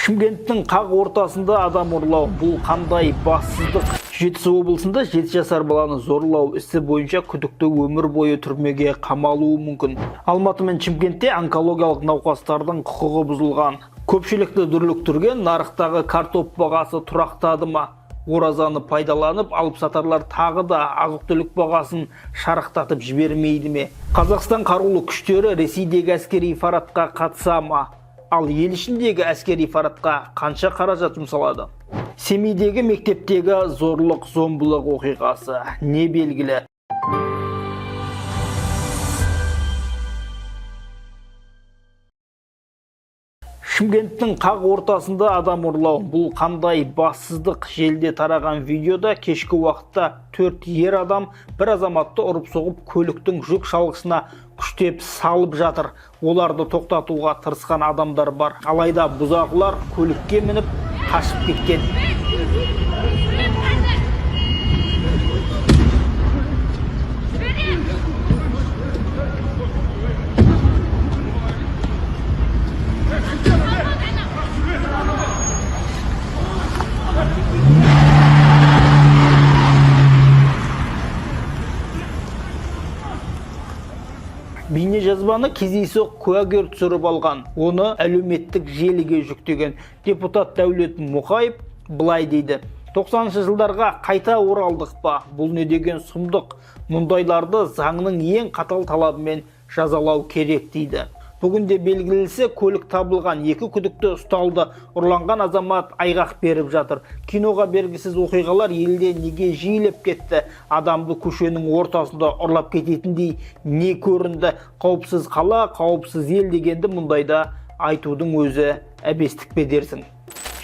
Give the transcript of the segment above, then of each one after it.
Шымкенттің қақ ортасында адам ұрлау — бұл қандай бассыздық? Жетісу облысында 7 жасар баланы зорлау ісі бойынша күдікті өмір бойы түрмеге қамалуы мүмкін. Алматы мен Шымкентте онкологиялық науқастардың құқығы бұзылған. Көпшілікті дүрліктірген нарықтағы картоп бағасы тұрақтады ма? Оразаны пайдаланып, алып сатарлар тағы да азық-түлік бағасын шарықтатып жібермейді ме? Қазақстан қарулы күштері Ресейдегі әскери парадқа қатыса ма? Ал ел ішіндегі әскери парадқа қанша қаражат жұмсалады? Семейдегі мектептегі зорлық зомбылық оқиғасы не белгілі? Шымкенттің қақ ортасында адам ұрлау — бұл қандай бассыздық? Желіде тараған видеода кешкі уақытта төрт ер адам бір азаматты ұрып соғып, көліктің жүк шалғысына күштеп салып жатыр. Оларды тоқтатуға тырысқан адамдар бар. Алайда бұзақылар көлікке мініп қашып кеткен. Бейнежазбаны кездейсоқ куәгер түсіріп алған. Оны әлеуметтік желіге жүктеген. Депутат Дәулет Мұқаев былай дейді: 90 жылдарға қайта оралдық па? Бұл не деген сұмдық? Мұндайларды заңның ең қатал талабымен жазалау керек, дейді. Бүгінде белгілісі, көлік табылған, екі күдікті ұсталды, ұрланған азамат айғақ беріп жатыр. Киноға бергісіз оқиғалар елде неге жиілеп кетті? Адамды көшенің ортасында ұрлап кететіндей не көрінді? Қауіпсіз қала, қауіпсіз ел дегенді мұндайда айтудың өзі әбестік пе дерсің.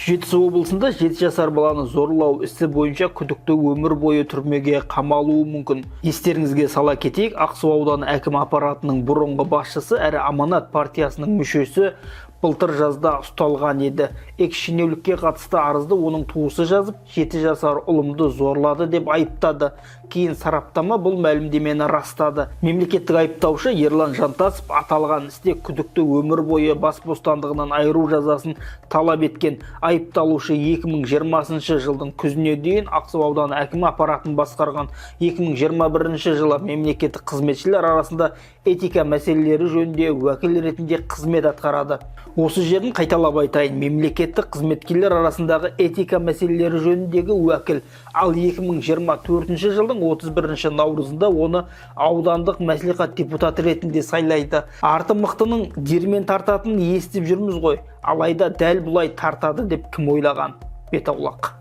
Жетісу облысында 7 жасар баланы зорлау ісі бойынша күдікті өмір бойы түрмеге қамалуы мүмкін. Естеріңізге сала кетейік, Ақсу ауданы әкім аппаратының бұрынғы басшысы әрі Аманат партиясының мүшесі былтыр жазда ұсталған еді. Экс шенеунікке қатысты арызды оның туысы жазып, 7 жасар ұлымды зорлады деп айыптады. Кейін сараптама бұл мәлімдемені растады. Мемлекеттік айыптаушы Ерлан Жантасов аталған істе күдікті өмір бойы бас бостандығынан айыру жазасын талап еткен. Айыпталушы 2020 жылдың күзіне дейін Ақсу ауданы әкімі аппаратын басқарған. 2021 жылы мемлекеттік қызметшілер арасында этика мәселелері жөнінде уәкіл ретінде қызмет атқарады. Осы жерін қайталап айтайын: мемлекеттік қызметкерлер арасындағы этика мәселелері жөніндегі уәкіл. Ал 2024 жылдың 31 наурызында оны аудандық мәслихат депутаты ретінде сайлайды. Арты мықтының диірмен тартатынын естіп жүрміз ғой, алайда дәл бұлай тартады деп кім ойлаған? Бет аулақ.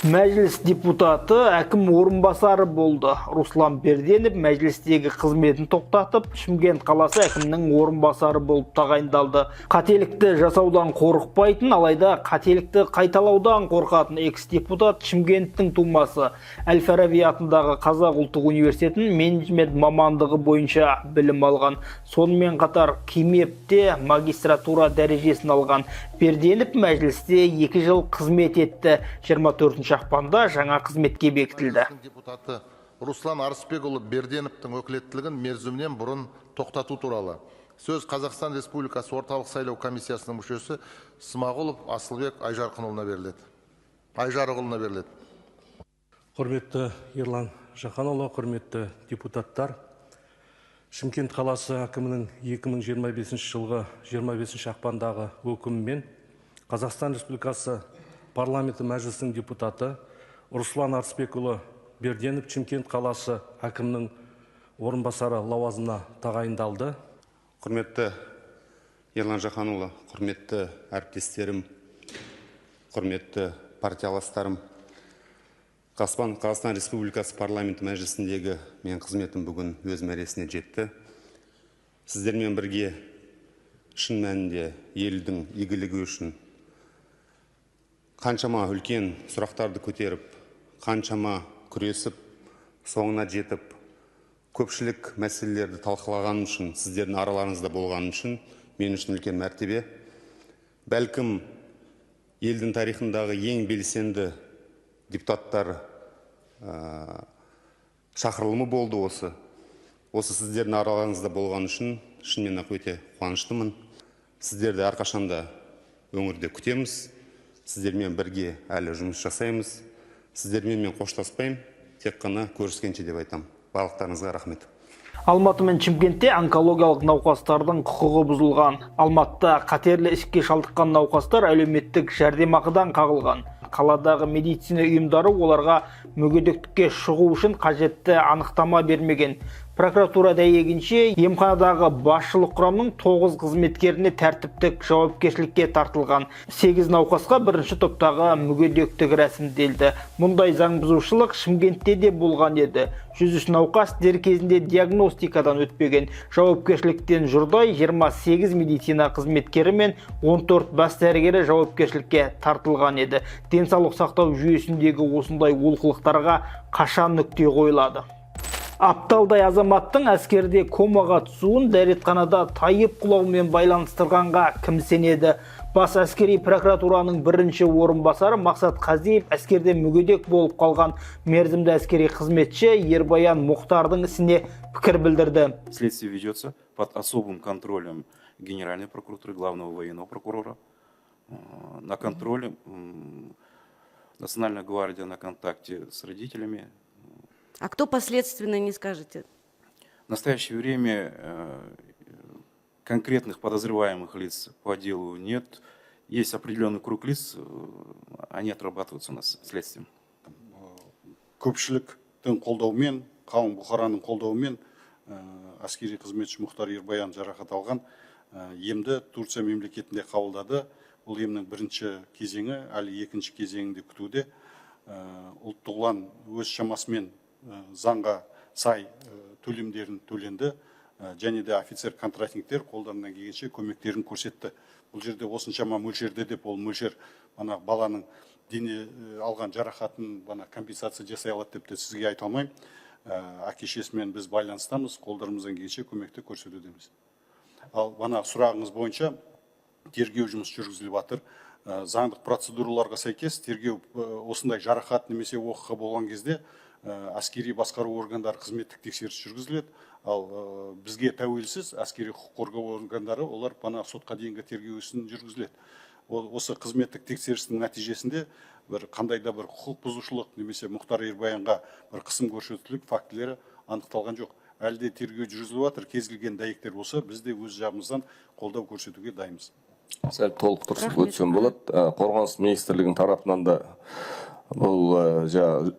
Мәжіліс депутаты әкім орынбасары болды. Руслан Берденов мәжілістегі қызметін тоқтатып, Шымкент қаласы әкімінің орынбасары болып тағайындалды. Қателікті жасаудан қорықпайтын, алайда қателікті қайталаудан қорқатын экс депутат Шымкенттің тумасы. Әл Фараби атындағы Қазақ ұлттық университетін менеджмент мамандығы бойынша білім алған. Сонымен қатар КИМЭПте магистратура дәрежесін алған. Берденов мәжілісте 2 жыл қызмет етті. 24 ақпанда жаңа қызметке бекітілді. Мәжілістің депутаты Руслан Арысбекұлы Берденовтің өкілеттілігін мерзімінен бұрын тоқтату туралы. Сөз Қазақстан Республикасы Орталық сайлау комиссиясының мүшесі Смағұлов Асылбек Айжарқынұлына беріледі. Айжарықұлына беріледі. Құрметті Ерлан Жақанұлы, құрметті депутаттар, Шымкент қаласы әкімінің 2025 жылғы 25 ақпандағы өкімімен Қазақстан Республикасы парламенті Мәжілісінің депутаты Руслан Арысбекұлы Берденов Шымкент қаласы әкімінің орынбасары лауазымына тағайындалды. Құрметті Ерлан Жақанұлы, құрметті әріптестерім, құрметті партияластарым! Қазақстан Республикасы парламенті Мәжілісіндегі менің қызметім бүгін өз мәресіне жетті. Сіздермен бірге шын мәнінде елдің игілігі үшін қаншама үлкен сұрақтарды көтеріп, қаншама күресіп, соңына жетіп, көпшілік мәселелерді талқылағаным үшін, сіздердің араларыңызда болғаным үшін мен үшін үлкен мәртебе. Бәлкім, елдің тарихындағы ең белсенді депутаттар шақырылымы болды осы. Осы сіздердің араларыңызда болған үшін шынымен ақ өте қуаныштымын. Сіздерді әрқашанда өңірде күтеміз. Сіздермен бірге әлі жұмыс жасаймыз. Сіздермен мен қоштаспаймын, тек қана көріскенше деп айтамын. Барлықтарыңызға рахмет. Алматы мен Шымкентте онкологиялық науқастардың құқығы бұзылған. Алматыда қатерлі ісікке шалдыққан науқастар әлеуметтік жәрдемақыдан қағылған. Қаладағы медицина ұйымдары оларға мүгедектікке шығу үшін қажетті анықтама бермеген. Прокуратура дәйегінше, емханадағы басшылық құрамның 9 қызметкеріне тәртіптік жауапкершілікке тартылған. 8 науқасқа бірінші топтағы мүгедектік рәсімделді. Мұндай заң бұзушылық Шымкентте де болған еді. 103 науқас дер кезінде диагностикадан өтпеген. Жауапкершіліктен жұрдай 28 медицина қызметкері мен 14 бас дәрігері жауапкершілікке тартылған еді. Денсаулық сақтау жүйесіндегі осындай олқылықтарға қашан нүкте қойылады? Апталдай азаматтың әскерде комаға түсуін дәретханада тайып құлаумен байланыстырғанға кім сенеді? Бас әскери прокуратураның бірінші орынбасары Мақсат Қазиев әскерде мүгедек болып қалған мерзімді әскери қызметші Ербаян Мұхтардың ісіне пікір білдірді. Следствие ведется под особым контролем Генеральной прокуратуры, главного военного прокурора. На контроле Национальная гвардия на контакте с родителями. А кто последственно, не скажете? В настоящее время конкретных подозреваемых лиц по делу нет. Есть определенный круг лиц, они отрабатываются у нас следствием. Көпшіліктің қолдауымен, қалың бұқараның қолдауымен әскери қызметші Мұхтар Ербаян жарақат алған емді Турция мемлекетінде қабылдады. Бұл емнің бірінші кезеңі, әлі екінші кезеңінде күтуде. Ұлттық ұлан өз шамасымен заңға сай төлемдерін төленді және де офицер контрактниктер қолдарынан келгенше көмектерін көрсетті. Бұл жерде осыншама мөлшерде деп, ол мөлшер ана баланың дене алған жарақатын бана компенсация жасай алады деп те сізге айта алмаймын. Әке шешесімен біз байланыстамыз, қолдарымыздан келгенше көмекті көрсетудеміз. Ал бана сұрағыңыз бойынша тергеу жұмысы жүргізіліп жатыр. Заңдық процедураларға сәйкес тергеу, осындай жарақат немесе оқиға болған кезде әскери басқару органдары қызметтік тексеріс жүргізіледі. Ал бізге тәуелсіз әскери құқық қорғау органдары, олар бана сотқа дейінгі тергеу ісін жүргізіледі. Ол осы қызметтік тексерістің нәтижесінде бір қандай да бір құқық бұзушылық немесе Мұхтар Ербаянға бір қысым көрсетілік фактілері анықталған жоқ. Әлі де тергеу жүргізіліп жатыр. Кез келген дәйектер болса, біз де өз жағымыздан қолдау көрсетуге дайынбыз. Сәл толықтырып Рахмет. өтсем болады. Қорғаныс министрлігінің тарапынан да бұл жаңағы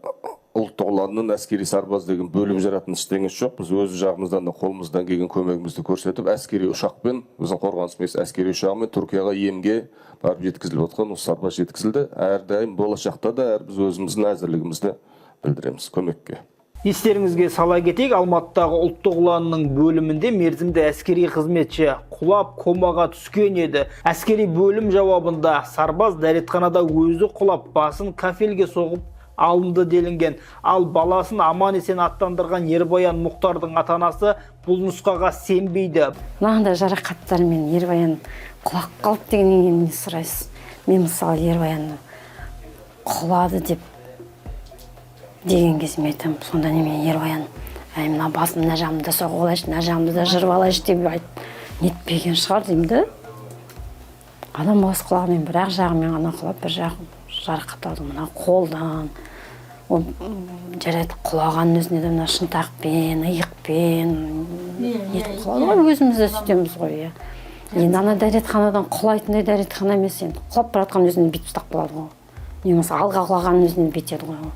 Ұлттық ұланның әскери сарбаз деген бөліп жаратын ештеңесі жоқ. Біз өз жағымыздан да қолымыздан келген көмегімізді көрсетіп, әскери ұшақпен, біздің қорғаныс министрі әскери ұшағымен Түркияға емге барып жеткізіліп отқан осы сарбаз жеткізілді. Әрдайым болашақта да әр біз өзіміздің әзірлігімізді білдіреміз көмекке. Естеріңізге сала кетейік, Алматыдағы Ұлттық ұланның бөлімінде мерзімді әскери қызметші құлап комаға түскен еді. Әскери бөлім жауабында сарбаз дәретханада өзі құлап, басын кафельге соғып алынды делінген. Ал баласын аман есен аттандырған Ербаян Мұхтардың ата-анасы бұл нұсқаға сенбейді. Мынандай жарақаттармен Ербаян құлап қалды дегеннен кейін не сұрайсыз? Мен, мысалы, Ербаянды құлады деп деген кезде мен айтамын: сонда немене, Ербаян, әй, мына басын мына жағымды да соғып алайыншы, мына жағымды да жырып алайыншы деп айт нетпеген шығар деймін да. Адам баласы құлағымен бір ақ жағымен ғана құлап, бір жағы жарақат алды мына қолдан. Ол жарайды, құлағанның өзінде де мына шынтақпен, иықпен нетіп құлады ғой, өзіміз де сөйтеміз ғой, иә. Енді ана дәретханадан құлайтындай дәретхана емес енді. Құлап бара жатқан өзінен бүйтіп ұстап қалады ғой, не болмаса алға құлағанның өзінен бүйтеді ғой,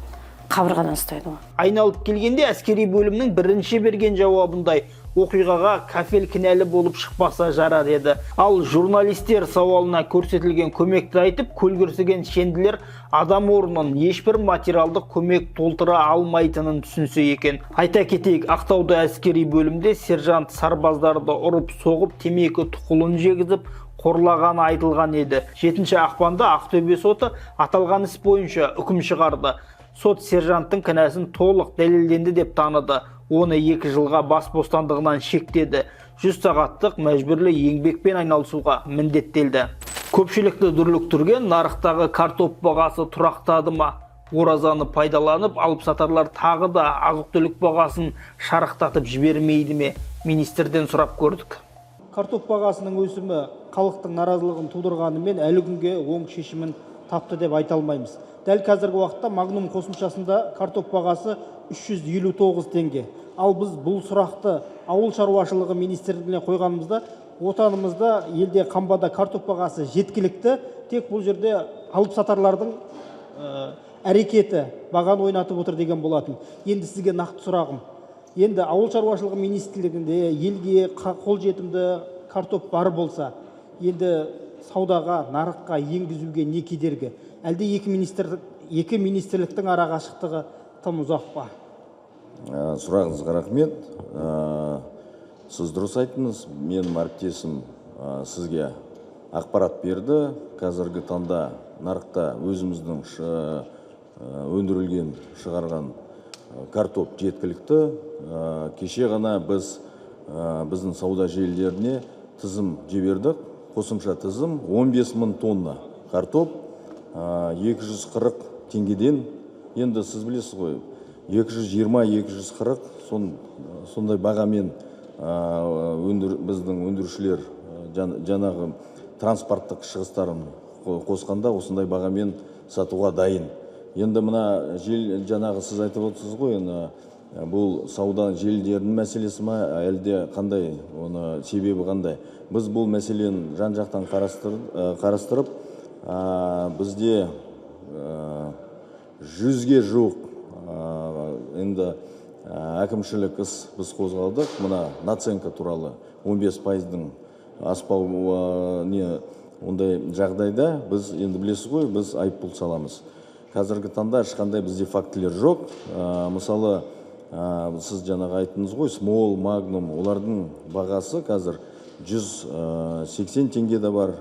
қабырғадан ұстайды ғой. Айналып келгенде, әскери бөлімнің бірінші берген жауабындай оқиғаға кафель кінәлі болып шықпаса жарар еді. Ал журналистер сауалына көрсетілген көмекті айтып, көлгірсіген шенділер адам орнын ешбір материалдық көмек толтыра алмайтынын түсінсе екен. Айта кетейік, Ақтауда әскери бөлімде сержант сарбаздарды ұрып соғып, темекі тұқылын жегізіп, қорлағаны айтылған еді. 7 ақпанда Ақтөбе соты аталған іс бойынша үкім шығарды. Сот сержанттың кінәсін толық дәлелденді деп таныды. Оны 2 жылға бас бостандығынан шектеді. 100 сағаттық мәжбүрлі еңбекпен айналысуға міндеттелді. Көпшілікті дүрліктірген нарықтағы картоп бағасы тұрақтады ма? Оразаны пайдаланып, алып сатарлар тағы да азық-түлік бағасын шарықтатып жібермейді ме? Министрден сұрап көрдік. Картоп бағасының өсімі халықтың наразылығын тудырғанымен, әлі күнге оң шешімін тапты деп айта алмаймыз. Дәл қазіргі уақытта Магнум қосымшасында картоп бағасы 359 теңге. Ал біз бұл сұрақты Ауыл шаруашылығы министрлігіне қойғанымызда, отанымызда, елде қамбада картоп бағасы жеткілікті, тек бұл жерде алып сатарлардың әрекеті бағаны ойнатып отыр деген болатын. Енді сізге нақты сұрағым. Енді Ауыл шаруашылығы министрлігінде елге қолжетімді картоп бар болса, енді саудаға, нарыққа енгізуге не кедергі? Әлде екі министрліктің арақашықтығы тым ұзақ па? Сұрағыңызға рахмет. Сіз дұрыс айттыңыз. Менің әріптесім сізге ақпарат берді. Қазіргі таңда нарықта өзіміздің өндірілген, шығарған картоп жеткілікті. Кеше ғана біз біздің сауда желілеріне тізім жібердік. Қосымша тізім 15 мың тонна картоп 240 теңгеден. Енді сіз білесіз ғой, 220-240 сондай бағамен біздің өндірушілер жаңағы транспорттық шығыстарын қосқанда осындай бағамен сатуға дайын. Енді мына жаңағы сіз айтып отырсыз ғой, енді бұл сауда желілерінің мәселесі ма, әлде қандай, оны себебі қандай? Біз бұл мәселені жан-жақтан қарастырып, бізде 100-ге жуық енді әкімшілік іс біз қозғалдық. Мына наценка туралы 15%-дың аспау не ондай жағдайда біз енді білесіз ғой, біз айыппұл саламыз. Қазіргі таңда ешқандай бізде фактілер жоқ. Мысалы, сіз жаңағы айттыңыз ғой, Смол, Магнум, олардың бағасы қазір 180 теңге де бар.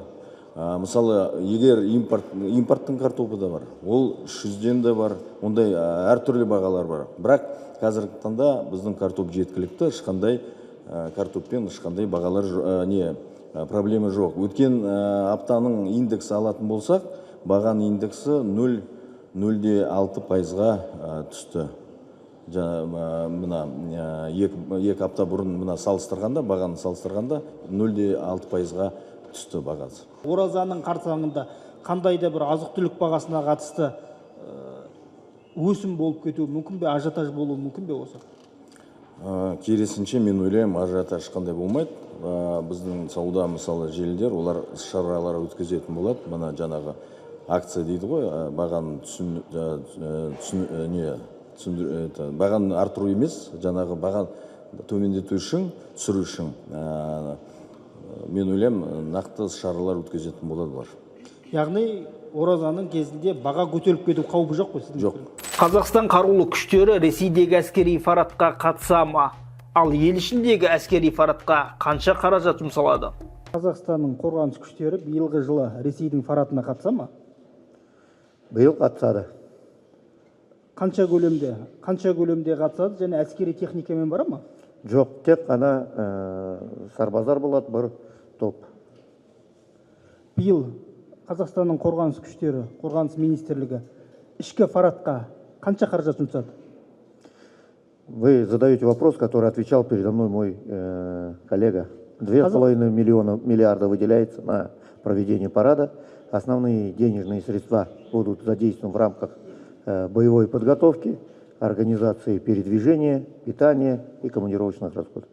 Мысалы, егер импорттың картопы да бар, ол 300-ден де бар, ондай әртүрлі бағалар бар. Бірақ қазіргі таңда біздің картоп жеткілікті, ешқандай картоппен ешқандай бағалар проблема жоқ. Өткен аптаның индексі алатын болсақ, бағаның индексі 0,06%-ға түсті. Мына екі апта бұрын мына салыстырғанда, бағаны салыстырғанда 0,6%-ға түсті бағасы. Оразаның қарсаңында қандай да бір азық-түлік бағасына қатысты өсім болып кетуі мүмкін бе, ажиотаж болуы мүмкін бе осы? Керісінше, мен ойлаймын, ажиотаж қандай болмайды. Біздің сауда, мысалы, желілер, олар іс-шаралар өткізетін болады. Мына жаңағы акция дейді ғой, бағаны бағаны арттыру емес, жаңағы бағаны төмендету үшін, түсіру үшін. Мен ойлаймын, нақты іс-шаралар өткізетін болады бұлар. Яғни оразаның кезінде баға көтеріліп кету қаупі жоқ қой сіздің? Жоқ. Қазақстан қарулы күштері Ресейдегі әскери парадқа қатыса ма? Ал ел ішіндегі әскери парадқа қанша қаражат жұмсалады? Қазақстанның қорғаныс күштері биылғы жылы Ресейдің парадына қатыса ма? Биыл қатысады. Қанша көлемде? Қанша көлемде қатысады және әскери техникамен бара ма? Жоқ, тек қана сарбаздар болады, бір топ. Биыл Қазақстанның қорғаныс күштері, қорғаныс министрлігі ішкі парадқа қанша қаражат жұмсады? Вы задаете вопрос, который отвечал передо мной мой коллега. Две с половиной миллиарда выделяется на проведение парада. Основные денежные средства будут задействованы в рамках боевой подготовки, организации передвижения, питания и командировочных расходов.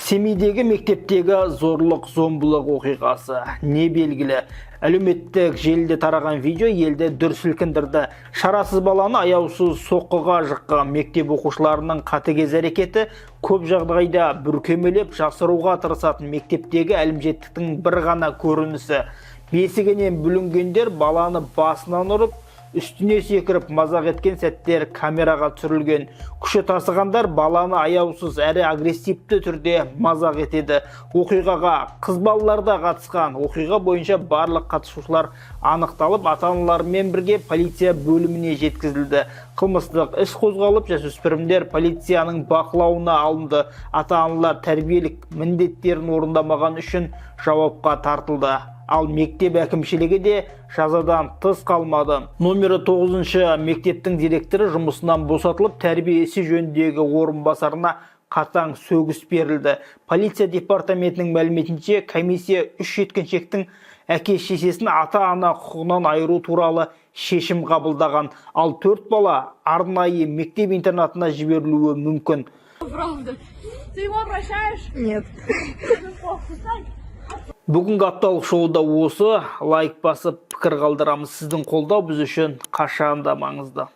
Семейдегі мектептегі зорлық зомбылық оқиғасы не белгілі. Әлеуметтік желіде тараған видео елді дүр сілкіндірді. Шарасыз баланы аяусыз соққыға жыққан мектеп оқушыларының қатыгез әрекеті көп жағдайда бүркемелеп жасыруға тырысатын мектептегі әлімжеттіктің бір ғана көрінісі. Бесігінен бүлінгендер баланы басынан ұрып, үстіне секіріп мазақ еткен сәттер камераға түсірілген. Күші тасығандар баланы аяусыз әрі агрессивті түрде мазақ етеді. Оқиғаға қыз балалар да қатысқан. Оқиға бойынша барлық қатысушылар анықталып, ата-аналарымен бірге полиция бөліміне жеткізілді. Қылмыстық іс қозғалып, жасөспірімдер полицияның бақылауына алынды. Ата-аналар тәрбиелік міндеттерін орындамаған үшін жауапқа тартылды. Ал мектеп әкімшілігі де жазадан тыс қалмады. Номері 9-шы мектептің директоры жұмысынан босатылып, тәрбие ісі жөніндегі орынбасарына қатаң сөгіс берілді. Полиция департаментінің мәліметінше, комиссия 3 жеткіншектің Әке шешесін ата-ана құқығынан айыру туралы шешім қабылдаған. Ал төрт бала арнайы мектеп интернатына жіберілуі мүмкін. Правда. Ты его прощаешь? Нет. Бүгінгі апталық шоуда осы. Лайк басып, пікір қалдырамыз. Сіздің қолдау біз үшін қашанда маңызды.